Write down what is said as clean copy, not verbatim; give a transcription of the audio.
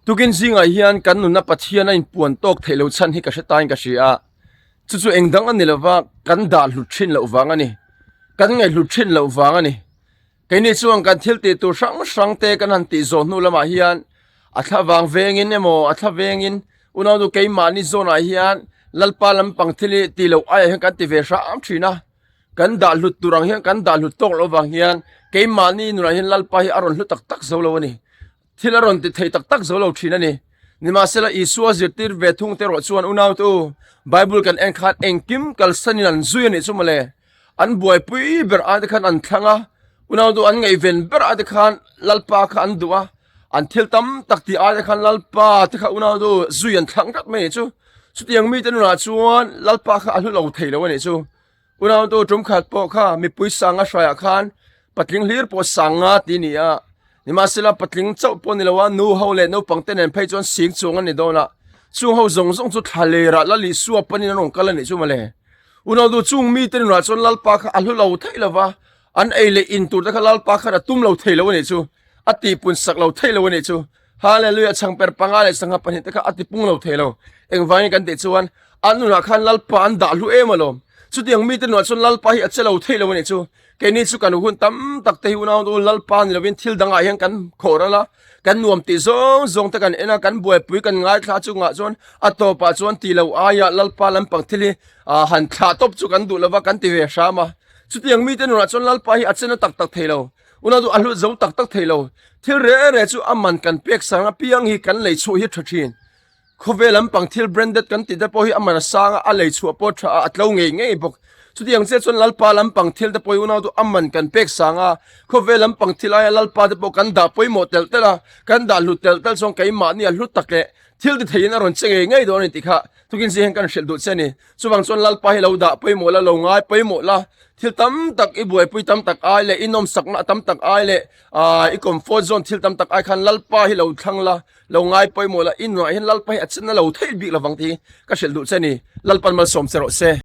Tukin zingah hian kan nuna Pathian a inpuan tawk theih loh chhan hi ka hre tain ka hria a, chu chu eng dang a ni lova kan dah hlut thin loh vang a ni, kan ngaihhlut thin loh vang a ni. Keini chuan kan thil tih tur hrang hrang te kan han tih zawh hnu lamah hian a thla vang vengin emaw a thla vengin unau keimahni zawnah hian Lalpa lampang thil hi tih loh aiah hian kan ti ve hram thin a. Kan dah hlut tur ang hian kan dah hlut tawk loh avang hian keimahni nunah hian Lalpa hi a rawn hlu tak tak zo lo a ni. Thil a rawn ti thei tak tak zo lo thin a ni. Nimahsela Isua zirtir ve thung te erawh chuan unaute u, Bible kan en khan engkim kalsanin an zui a nih chu mawle. An buaipui ber ai te khan an thlang a, unaute u an ngaihven ber ai te khan Lalpa kha an duh a, an thil tam tak tih ai te khan Lalpa te kha unaute u zui an thlang tlat mai a nih chu. Chutiang mite nunah chuan Lalpa kha a hlu lo thei lo a nih chu. Unautu tum khat pawh kha mipui sanga hraiah khan patling hlir pawh sanga tih a ni a, nimahsela patling chauh pawh ni lo a, nu ho leh naupang te nen phei chuan sing chuang a ni dawn a, chung ho zawng zawng chu thla lerah Lal Isua panin an rawn kal a nih chu mawle. Unautu chung mite nunah chuan Lalpa kha a hlu lo thei lo va, an ei leh in tur te kha Lalpa khan a tum lo thei lo a nih chu, a tihpun sak lo thei lo a nih chu. Hallelujah changper panga leh sangha pahnih te kha a tipung lo thei lo. Engvangin kan tih chuan an nunah khan Lalpa an dah hlu em alawm. Chutiang mite nunah chuan Lalpa hi a che lo thei lo a nih chu. Keini chu kan hun tam tak te hi unau nu Lalpa ni lovin thil dangah hian kan khawh ral a, kan nuam tih zawng zawng te kan en a, kan buaipui kan ngaithla chungah chuan a tawpah chuan ti lo aia Lalpa lampang thil hi han thlah tawp chu kan duh lova kan ti ve hram a. Chutiang mite nunah chuan Lalpa hi a che na tak tak thei lo. Unau chu a hlut zo tak tak thei lo. Thil reh reh chu a man kan pek sang apiang hi kan lei chhuah hi tha thin. Khawvel lampang thil branded kan tih te pawh hi a man a sang a, a lei chhuah pawh tha a, a tlo ngei ngei bawk. Chutiang chiah chuan Lalpa lampang thil te pawh hi unau chu a man kan pek sang a, khawvel lampang thil aia Lalpa te pawh kan dah pawimawh telh telh a, kan dah hlut telh telh chuan keimahni a hlut tak leh thil ti theiin a rawn che ngei ngei dawn a ni tih kha tukin zing hian kan hrilh duh che a ni. Chuvang chuan Lalpa hi lo dah pawimawh la, lo ngai pawimawh la, thil tam tak i buaipui tam tak ai leh i nawmsakna tam tak ai leh aaa i comfort zone thil tam tak ai khan Lalpa hi lo thlang la, lo ngai pawimawh la, i nuah hian Lalpa hi a chenna lo theih bik lovang tih hi ka hrilh duh che a ni. Lalpan malsawm che rawh se.